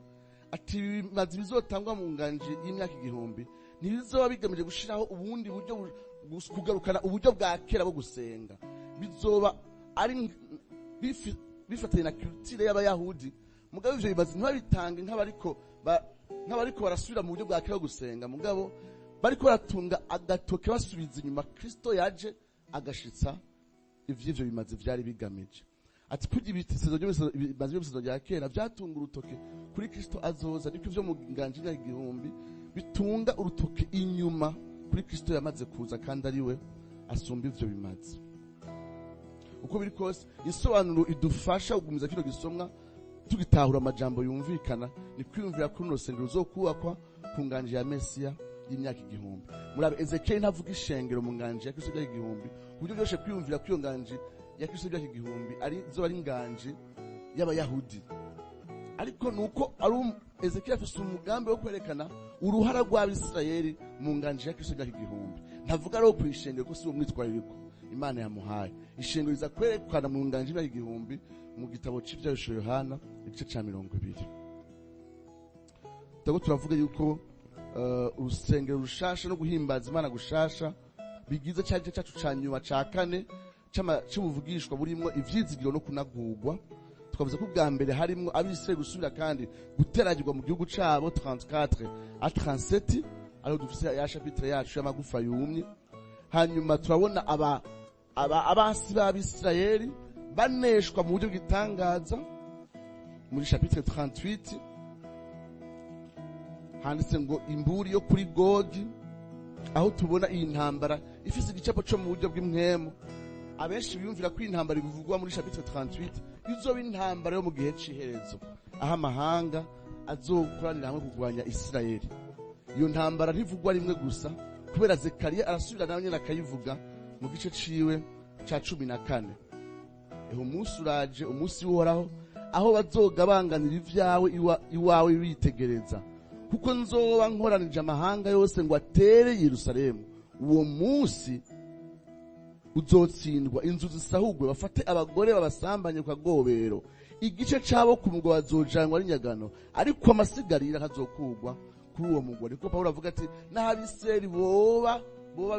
ati ibimazi bizotangwa mu nganji y'imyaka 1000 ntibizoba bigamije gushiraho ubundi buryo, kugarukana uburyo bwa kera bwo gusenga, bizoba ari bifatanye na culture y'Abayahudi. Mugabo ivyo bimazi ntibabitange nk'abariko barasubira mu buryo bwa kera bwo gusenga, mugabo bariko baratunga agatoke basubiza inyuma Kristo yaje agashitsa ivy'ivyo bimazi vyari bigamije. Ati kurya ibitisezo ibimazi by'ibisezerano rya kera vyatunga urutoke kuri Kristo azoza, niko ivyo mu nganji y'imyaka 1000 bitunga urutoke inyuma kuri Kristo yamaze kuza, kandi ariwe asumba ivyo bimazi. Uko biri kose, insobanuro idufasha kugumiza kino gisomwa tugitahura amajambo yumvikana ni kwiyumvira kuri runo rusengero ruzokubakwa ku nganji ya Mesiya y'imyaka 1000. Murabe, Ezekiyeli ntavuga ishengero mu nganji ya Kristo y'imyaka 1000, ku buryo byoroshe kwiyumvira ko iyo nganji ya Kristo y'imyaka 1000 ari zoba ari inganji y'Abayahudi. Ariko nuko ari Ezekiyeli afise umugambi wo kwerekana uruhara rw'Abisirayeli mu nganji ya Kristo y'imyaka 1000. Ntavuga ari ku ishengero, ko si uwo mwitwarariko Imana yamuhaye. Ishengero riza kwerekana mu nganji y'imyaka 1000 mu gitabo c'Ivyahishuriwe Yohana, igice ca 20. Turiko turavuga yuko urusengero rushasha no guhimbaza Imana gushasha bigize ca gice cacu ca nyuma ca kane c'ubuvugishwa burimwo ivyizigiro no kunagurwa. Twavuze ko ubwa mbere harimwo Abisirayeli gusubira kandi guteragirwa mu gihugu cabo, 34 à 37, ariho dufise ya chapitre yacu y'amagufa yumye. Hanyuma turabona aba abasi b'Abisirayeli baneshwa mu buryo bw'itangaza muri chapitre 38, handitse ngo imburi yo kuri Gogi, aho tubona iyi ntambara ifise igicapo co mu buryo bw'impwemu. Abenshi biyumvira ko iyi ntambara ivugwa muri chapitre 38 izoba intambara yo mu gihe c'iherezo, aho amahanga azokoranira hamwe kurwanya Isirayeli. Iyo ntambara ntivugwa rimwe gusa, kubera Zekariya arasubira nawe nyene akayivuga mu gice ciwe ca 14: "Eho umunsi uraje, umunsi w'Uhoraho, aho bazogabanganira ivyawe iwawe witegereza, kuko nzoba nkoranije amahanga yose ngo atere Yerusalemu. Uwo munsi uzotsindwa, inzu zisahugwe, bafate abagore babasambanye ku kagobero. Igice cabo ku mugwa bazojanwa n'inyagano, ariko amasigarira ntazokugwa kuri uwo mugwa." Niko Pawulo avuga ati n'Abisirayeli boba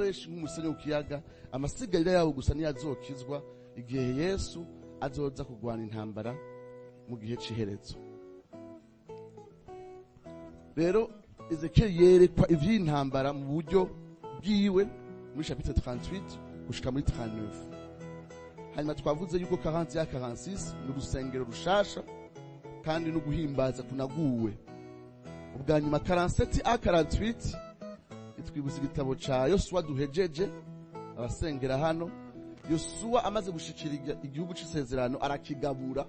benshi nk'umusenyi ku kiyaga, amasigarira yabo gusa niyo azokizwa igihe Yesu azoza kurwana intambara mu gihe c'iherezo. Rero Ezekiel yerekwa ivy'intambara mu buryo bwiwe muri chapitre 38 gushika muri 39. Hanyuma twavuze yuko 40 ya 46 ni urusengero rushasha kandi no guhimbaza kunaguwe. Ubwa nyuma, 47 à 48 itwibutsa igitabo ca Yosuwa duhejeje. Abasengera hano, Yosuwa amaze gushikira igihugu c'isezerano arakigabura.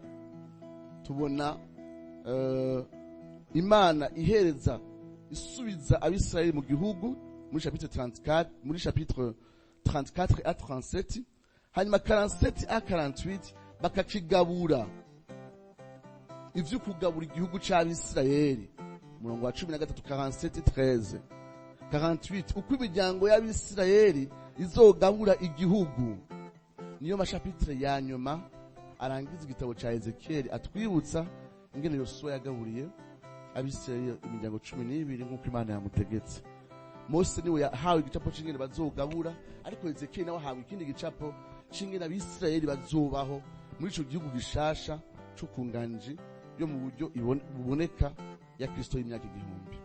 Tubona Imana ihereza, isubiza Abisirayeli mu gihugu muri chapitre 34, muri chapitre 34 à 37. Hanyuma 47 à 48 bakakigabura, ivyo kugabura igihugu c'Abisirayeli, umurongo wa 13, 47 13, 48, uko imiryango y'Abisirayeli izogabura igihugu. Niyo ma chapitre ya nyuma. arangiza igitabo ca Ezekiyeli atwibutsa ingene Yosuwa yagaburiye Abisirayeli imiryango 12 nk'uko Imana yamutegetse. Mose niwe yahawe igicapo c'ingene bazogabura, ariko Ezekiyeli nawe ahawe ikindi gicapo c'ingene Abisirayeli bazobaho muri ico gihugu gishasha co ku nganji yo mu buryo buboneka ya Kristo y'imyaka 1000.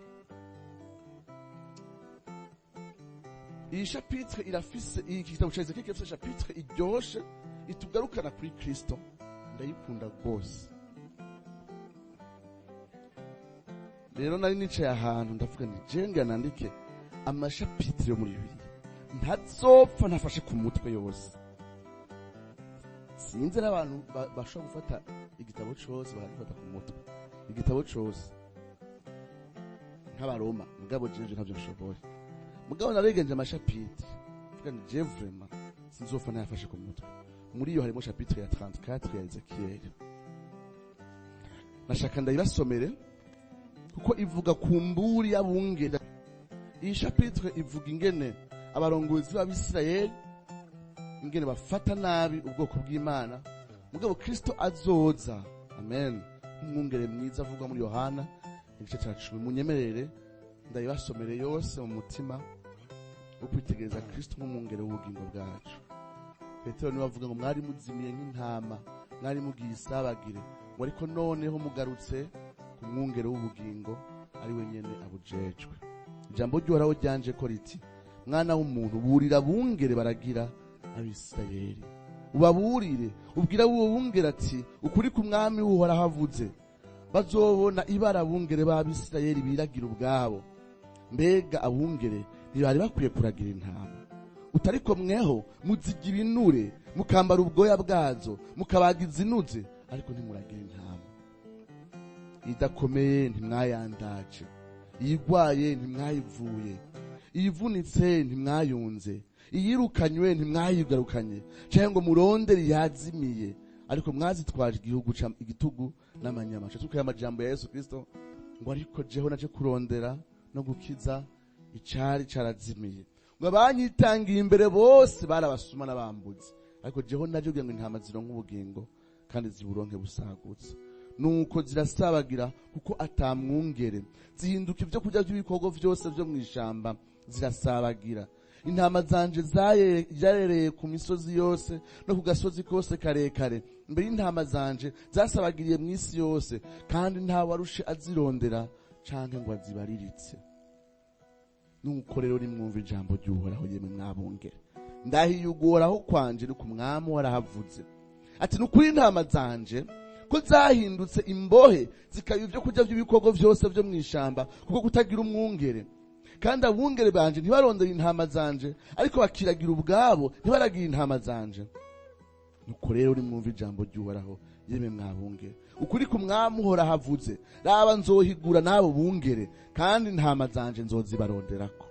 Iyi chapitre irafise, iki gitabo ca Ezekiyeli kirafise chapitre iryoshe itugarukana kuri Kristo, ndayikunda rwose. Rero nari nicaye ahantu ndavuga nti jenga nandike amashapitire yo muri Bibiliya ntazopfa ntafashe ku mutwe yose. Sinzi n'abantu bashobora gufata igitabo cose bakagifata ku mutwe, igitabo cose nk'abaroma, mugabo jeje ntavyo nshoboye. Mugabo naregenje amashapitire mvuga nti je vraiment sinzopfa ntayafashe ku mutwe. Muri iyo harimo chapitre ya 34 ya Ezekiel. Nashaka ndayibasomere kuko ivuga ku mburi y'abungere. Iyi chapitre ivuga ingene abarongozi b'Abisirayeli ingene bafata nabi ubwoko bw'Imana, mugabo Kristo azoza, amen, nk'umwungere mwiza avugwa muri Yohana igice ca 10. Munyemerere ndayibasomere yose mu mutima wo kwitegereza Kristo nk'umwungere w'ubugingo bwacu. Petero niwe avuga ngo mwari muzimiye nk'intama, mwari mugiye isabagire, ngo ariko noneho mugarutse ku mwungere w'ubugingo ari we nyene abujejwe. Ijambo ry'Uhoraho ryanje ko riti, mwana w'umuntu, burira bungere baragira Abisirayeli, ubaburire ubwira uwo bungere ati ukuri ku mwami w'Uhoraho avuze, bazobona ibara bungere b'Abisirayeli biragira ubwabo. Mbega abungere ntibari bakwiye kuragira intama? Utariko mweho muziga ibinure, mukambara ubwoya bwazo, mukabaga izinuze, ariko ntimuragira intama. Idakomeye ntimwayandaje, iyigwaye ntimwayivuye, iyivunitse ntimwayunze, iyirukanywe ntimwayigarukanye, canke ngo murondere iyazimiye, ariko mwazitwaje igihugu igitugu n'amanyama. Tukuye amajambo ya Yesu Kristo ngo ariko jeho naje kurondera no gukiza icari carazimiye. Ngo abanyitangiye imbere bose barabasuma n'abambuzi, ariko jeho naje kugira ngo intama zironke ubugingo kandi ziburonke busagutse. Nuko zirasabagira kuko atamwungere, zihinduka ibyo kurya by'ibikoko vyose vyo mw'ishamba, zirasabagira. Intama zanje zarereye ku misozi yose no ku gasozi kose karekare. Mbere intama zanje zasabagiriye mw'isi yose, kandi nta warushe azirondera canke ngo azibariritse. Nuko rero nimwumva ijambo ry'Uhoraho yemwe mwabungere, ndahiye uguhoraho kwanje ni ku mwami warahavuze ati nukuri intama zanje ko zahindutse imbohe zikaba ibyo kurya by'ibikoko vyose vyo mw'ishamba, kuko kutagira umwungere. Kandi abungere banje ntibarondera intama zanje, ariko bakiragira ubwabo, ntibaragira intama zanje. Nuko rero nimwumva ijambo ry'Uhoraho yemwe mwabungere, ukuri ku mwami Uhoraho avuze, raba nzohigura n'abo bungere, kandi intama zanje nzozibaronderako.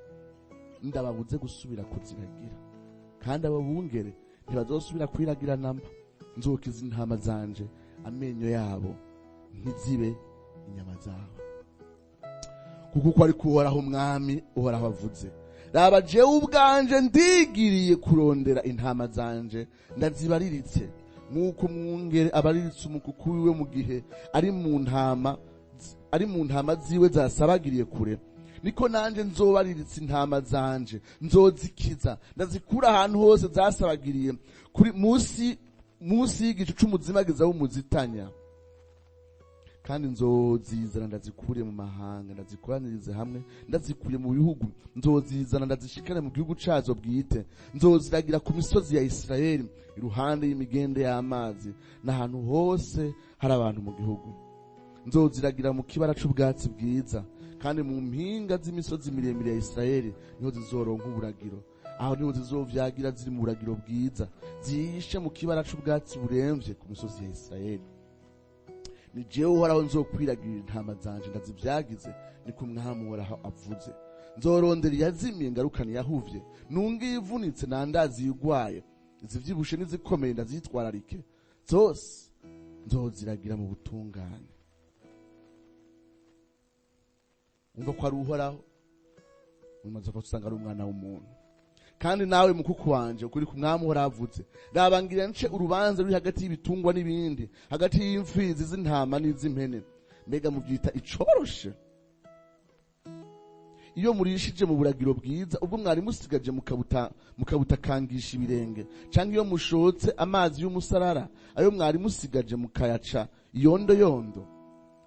Ndababuze gusubira kuziragira, kandi abo bungere ntibazosubira kwiragira namba. Nzokiza intama zanje amenyo yabo, ntizibe inyama zabo. Kuko uko ariko Uhoraho umwami Uhoraho avuze, raba jewe ubwanje ndigiriye kurondera intama zanje, ndazibariritse nk'uko umwungere abariritse umukuku wiwe mu gihe ari mu ntama ziwe zasabagiriye kure, niko nanje nzobariritse intama zanje, nzozikiza ndazikura ahantu hose zasabagiriye kuri munsi y'igicu c'umuzimagiza w'umuzitanya. Kandi nzozizana ndazikure mu mahanga, ndazikoranirize hamwe, ndazikuye mu bihugu, nzozizana ndazishikane mu gihugu cazo bwite. Nzoziragira ku misozi ya Isirayeli, iruhande y'imigende y'amazi, n'ahantu hose hari abantu mu gihugu. Nzoziragira mu kibara c'ubwatsi bwiza, kandi mu mpinga z'imisozi miremire ya Isirayeli niho zizoronka uburagiro. Aho niho zizovyagira ziri mu buragiro bwiza, ziyishe mu kibara c'ubwatsi buremvye ku misozi ya Isirayeli. Ni jewe Uhoraho nzokwiragira intama zanje ndazivyagize, niko umwami Uhoraho avuze. Nzorondera iyazimiye ngarukane iyahuvye, nunge iyivunitse nandazi iyigwaye, izivyibushe n'izikomeye ndazitwararike, zose nzoziragira mu butungane. Umva ko ari Uhoraho, umaze ko usanga ari umwana w'umuntu. Kandi nawe mukuku wanje, ukuri ku Mwami uhoravuze, raba ngira nce urubanza ruri hagati y'ibitungwa n'ibindi, hagati y'imfizi z'intama n'iz'impene. Mbega muvyita icoroshe iyo murishije mu buragiro bwiza, ubwo mwari musigaje mukabutakangisha ibirenge, canke iyo mushotse amazi y'umusarara, ayo mwari musigaje mukayaca yondo yondo?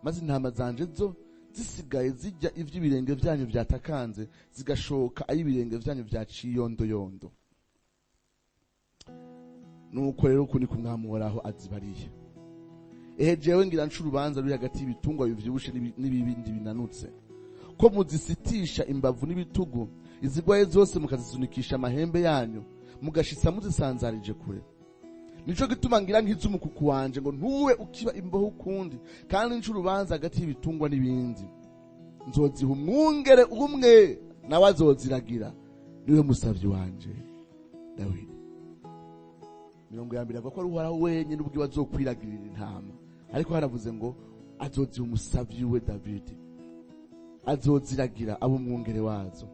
Maze intama zanje zo zisigaye zijya ivy'ibirenge vyanyu vyatakanze, zigashoka ayo ibirenge vyanyu vyaciye yondo yondo. Nuko rero uku niko Umwami Uhoraho azibariye: Ehe, jewe ngira nca urubanza ruri hagati y'ibitungwa bivyibushe n'ibibindi binanutse. Ko muzisitisha imbavu n'ibitugu, izigwaye zose mukazisunikisha amahembe yanyu, mugashitsa muzisanzarije kure. Nico gituma ngira nkiza umukuku wanje ngo ntuwe ukiba imbohe ukundi, kandi nca urubanza hagati y'ibitungwa n'ibindi. Nzoziha umwungere umwe, nawe azoziragira, niwe musavyi wanje Dawidi. Mirongo ya mbere avuga ko ari Uhoraho wenyine ubwiwe azokwiragirira intama, ariko haravuze ngo azoziha umusavyi we Davidi, azoziragira abo umwungere wazo.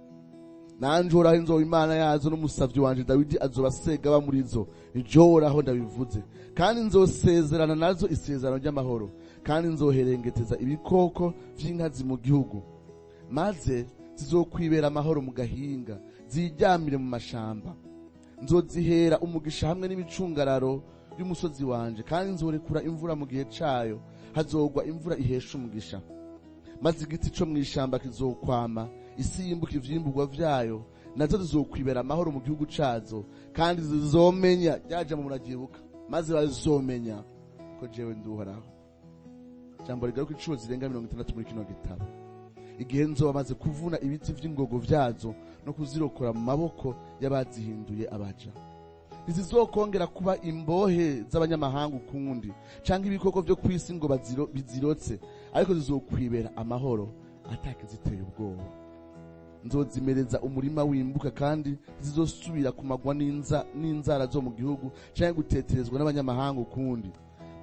Nanje Uhoraho inzoba Imana yazo, n'umusavyi wanje Dawidi azoba segaba muri zo. Nijo Uhoraho ndabivuze. Kandi nzosezerana nazo isezerano ry'amahoro, kandi nzoherengeteza ibikoko vy'inkazi mu gihugu, maze zizokwibera amahoro mu gahinga, ziryamire mu mashamba. Nzozihera umugisha hamwe n'imicungararo y'umusozi wanje, kandi nzorekura imvura mu gihe cayo, hazogwa imvura ihesha umugisha. Maze igiti co mw'ishamba kizokwama, isi yimbuka ivyimburwa vyayo, nazo zizokwibera amahoro mu gihugu cazo, kandi zizomenya ryaje mu muragyibuka, maze bazomenya ko jewe ndi Uhoraho. Jambo rigaruka incuro zirenga 60 muri kino gitabo. Igihe nzoba maze kuvuna ibiti vy'ingogo vyazo no kuzirokora mu maboko y'abazihinduye abaja, ntizizokongera kuba imbohe z'abanyamahanga ukundi, canke ibikoko vyo kw'isi ngo bizirotse, ariko zizokwibera amahoro atakiziteye ubwoba. Nzozimereza umurima wimbuka, kandi zizosubira kumagwa n'inzara zo mu gihugu, canke guteterezwa n'abanyamahanga ukundi.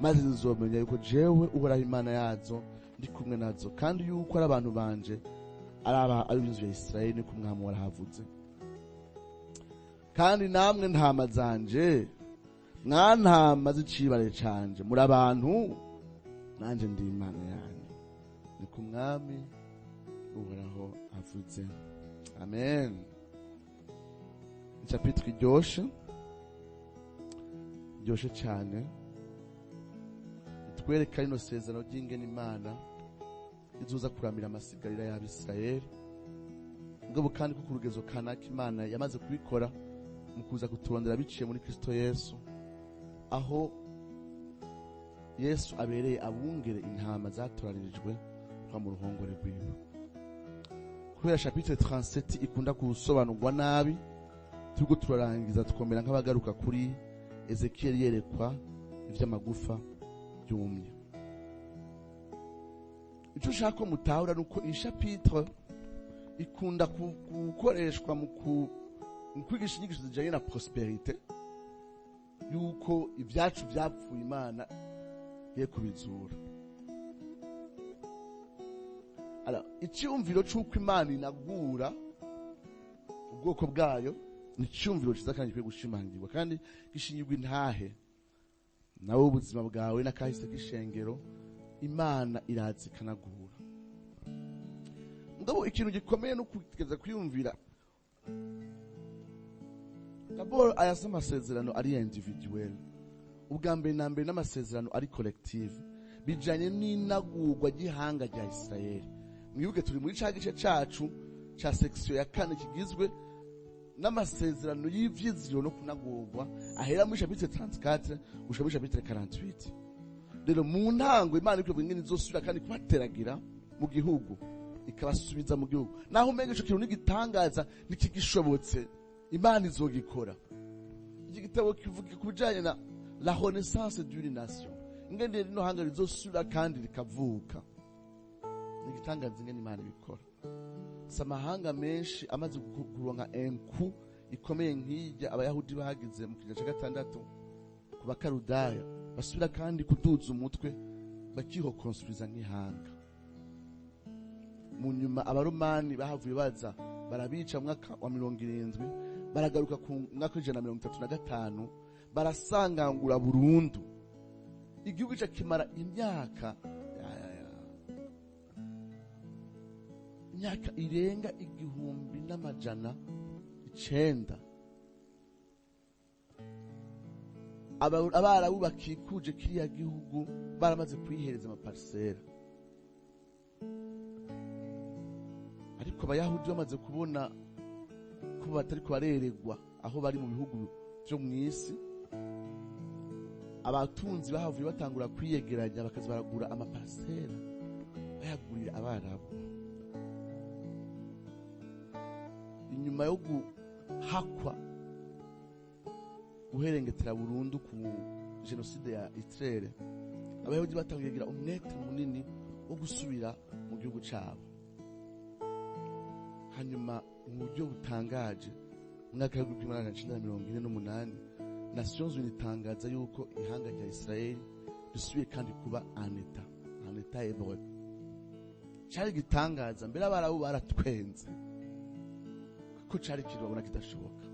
Maze zizomenya yuko jewe Uhoraho Imana yazo ndi kumwe nazo, kandi yuko ari abantu banje, ari ab'inzu ya Isirayeli, niko Umwami warahavuze. Kandi namwe ntama zanje, mwantama z'icibare canje, muri abantu, nanje ndi Imana yanyu, niko Umwami Uhoraho avuze. Amen. Chapitre iryoshe, iryoshe cane, itwereka rino sezerano ry'ingene Imana izoza kuramira amasigarira y'Abisirayeli, mugabo kandi ko ku rugezo kanaka Imana yamaze kubikora mu kuza kuturondera biciye muri Kristo Yesu, aho Yesu abereye abungere intama zatoranirijwe kwa mu ruhongore rwiwe. Kubera chapitre 37 ikunda gusobanurwa nabi, turiko turarangiza tukomera nk'abagaruka kuri Ezekiel yerekwa ivy'amagufa yumye. Ico ushaka ko mutahura nuko iyi chapitre ikunda gukoreshwa mu kwigisha inyigisho zijanye na prospérité, yuko ibyacu vyapfuye Imana ye kubizura. Alors, icyumviro c'uko Imana inagura ubwoko bwayo ni icyumviro ciza kandi gikwiye gushimangirwa, kandi gishingirwa intahe nawe ubuzima bwawe n'akahise k'ishengero. Imana irazi ikanagura. Mugabo ikintu gikomeye no kugeza kwiyumvira d'abord aya si amasezerano ari individuel, ubwa mbere na mbere n'amasezerano ari collective, bijanye n'inagurwa ry'ihanga rya Isirayeli. Mwibuke turi muri ca gice cacu ca section ya 4 kigizwe n'amasezerano y'ivyiziro no kunagurwa, ahera muri chapitre 34 gushika muri chapitre 48. Rero mu ntango Imana ikwiye ingene izosubira kandi kubateragira mu gihugu, ikabasubiza mu gihugu. Naho umenga ico kintu n'igitangaza ntikigishobotse, Imana izogikora. Iki gitabo kivuga ku bijanye na la renaissance d'une nation, ingene rino hanga rizosubira kandi rikavuka. N'igitangaza ingene Imana ibikora. Si amahanga menshi amaze kuronka enku ikomeye nk'irya Abayahudi bagize mu kinyejana ca 6 ku Bakarudaya, basubira kandi kuduza umutwe bakihokonstruiza nk'ihanga. Mu nyuma Abaromani bahavuye baza Barabica mu mwaka wa 70, baragaruka ku mwaka w'135, barasangangura burundu igihugu. Ica kimara imyaka ya, ya, ya, imyaka irenga 1900. Abarabu bakikuje kiriya gihugu baramaze kuyihereza amaparisera, ariko Abayahudi bamaze kubona ko batari kubareregwa aho bari mu bihugu vyo mw'isi, abatunzi bahavuye batangura kwiyegeranya, bakaza baragura amaparisera, bayagurira Abarabu. Inyuma yo guhakwa guherengetera burundu ku jenoside ya Hitler, Abayahudi batangiye kugira umwete munini wo gusubira mu gihugu cabo. Hanyuma mu buryo butangaje, mu mwaka w'1948, Nations Unies itangaza yuko ihanga rya Israel risubiye kandi kuba un état hébreu. Cari gitangaza mbere, Abarabu baratwenze kuko cari ikintu babona kidashoboka.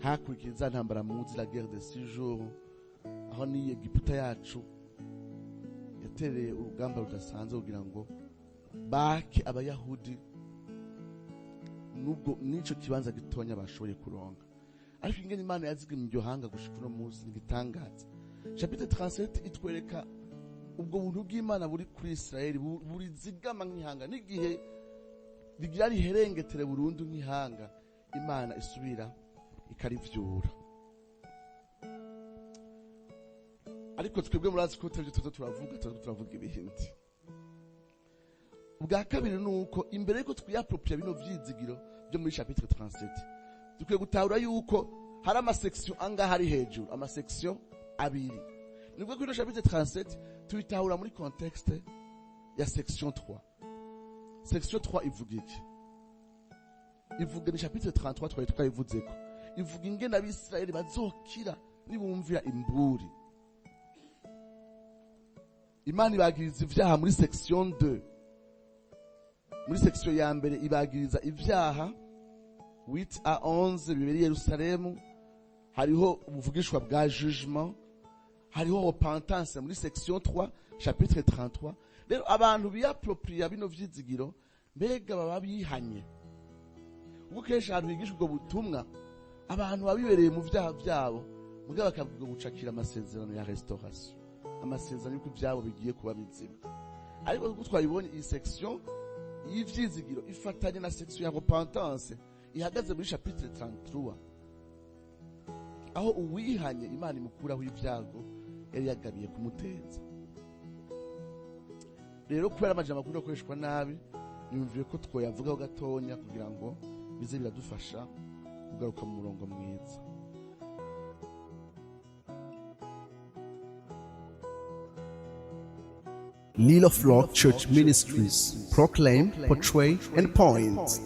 Hakurikira za ntambara muzi, la guerre de 6 jours, aho ni Egiputa yacu yatereye urugamba rudasanzwe kugira ngo bake Abayahudi nubwo n'ico kibanza gitonya bashoboye kuronka. Ariko ingene Imana yazigamye iryo hanga gushika uno munsi ni igitangaza. Chapitre 37 itwereka ubwo buntu bw'Imana buri kuri Israeli, burizigama nk'ihanga, n'igihe rigira riherengetere burundu nk'ihanga, Imana isubira ikarivyura. Ariko twebwe murazi ko tutavyo tuza turavuga, tuza turavuga ibindi. Ubwa kabiri ni uko imbere yuko twiyapropria bino vyizigiro byo muri chapitre 37, dukwiye gutahura yuko hari amasection angahe ari hejuru, amasection abiri. Nibwo kuri chapitre 37 tuyitahura muri contexte ya section 3. Section 3 ivuga iki? Ivuga ni chapitre 33 twari twayivuzeko. Ivuga ingene Abisirayeli bazokira nibumvira imburi. Imana ibagiriza ivyaha muri section 2. Muri section ya mbere ibagiriza ivyaha 8 à 11 bibiri Yerusalemu. Hariho ubuvugishwa bwa jugement, hariho repentance muri section 3, chapitre 33. Rero abantu biyapropria bino vyizigiro, mbega baba bihanye? Ubwo kenshi ahantu higishwa ubwo butumwa, abantu baba bibereye mu vyaha vyabo, mugabo bakabwirwa gucakira amasezerano ya restauration, amasezerano y'uko ivyabo bigiye kuba bizima. Ariko kuko twabibonye, iyi section y'ivyizigiro ifatanye na section ya repentance ihagaze muri chapitre 33, aho uwihanye Imana imukuraho ibyago yari yagabiye kumuteza. Rero kubera amajambo akunda gukoreshwa nabi, niyumviye ko twoyavugaho gatonya kugira ngo bize biradufasha kugaruka mu murongo mwiza. Lil of Rock Church Ministries proclaim, portray, and point.